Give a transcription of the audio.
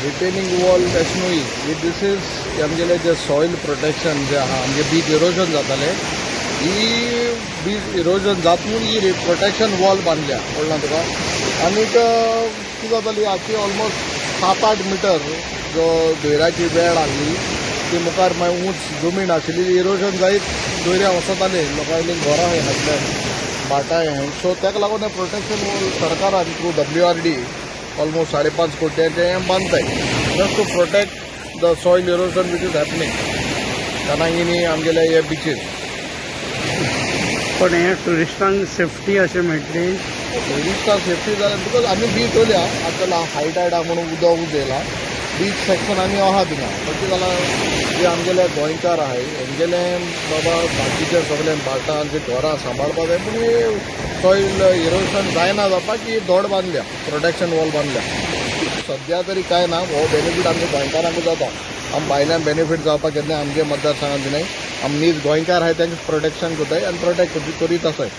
Retaining wall अशें न्हय, this is आमगेलें जें सॉयल प्रोटेक्शन जें आहा, आमगे बीच इरोजन जातालें, ही बीच इरोजन जात म्हूण ही प्रोटेक्शन वॉल बांदल्या, कळ्ळें तुका. आनीक कितें जाताली, हाची ऑलमोस्ट 7-8 मिटर जो दोयराची वेळ आहली ती मुखार मागीर ऊंच जमीन आशिल्ली, इरोजन जायत दोयऱ्या वचताले, लोकांली घरां घातल्यान भाटां हें. सो ताका लागून हें प्रोटेक्शन वॉल सरकारान थ्रू WRD almost 5.5 कोट्यांचें हें बांदताय, just to protect the soil erosion which is happening कनांगिनी आमगेले हे बिचीस. पण हे ट्युरिस्टांक सेफ्टी अशें मेळटली? ट्युरिस्टां सेफ्टी जाल्यार, because आमी बीच चोवया, आतां हाय टायड आहा म्हणून उदक उज येयला, बीच सेक्शन आमी आहा थिंगा. बट कितें जालां, जे आमगेले गोंयकार आहाय हेंगेले बाबा बाकीचे सगळे भाटां जे घरां सांबाळपा जाय, पूण सॉयल इरोजन जायना जावपाक ही धोड बांदल्या, प्रोटेक्शन वॉल बांदल्या. सद्या तरी कांय ना. हो बेनिफीट आमच्या गोंयकारांकूच जाता, आम भायल्यान बेनिफीट जावपाक येतलें आमगे मतदारसंघात न्हय. आम नीज गोंयकार आहाय, तांकां प्रोटेक्शन करताय आनी प्रोटेक्ट करीत आसाय.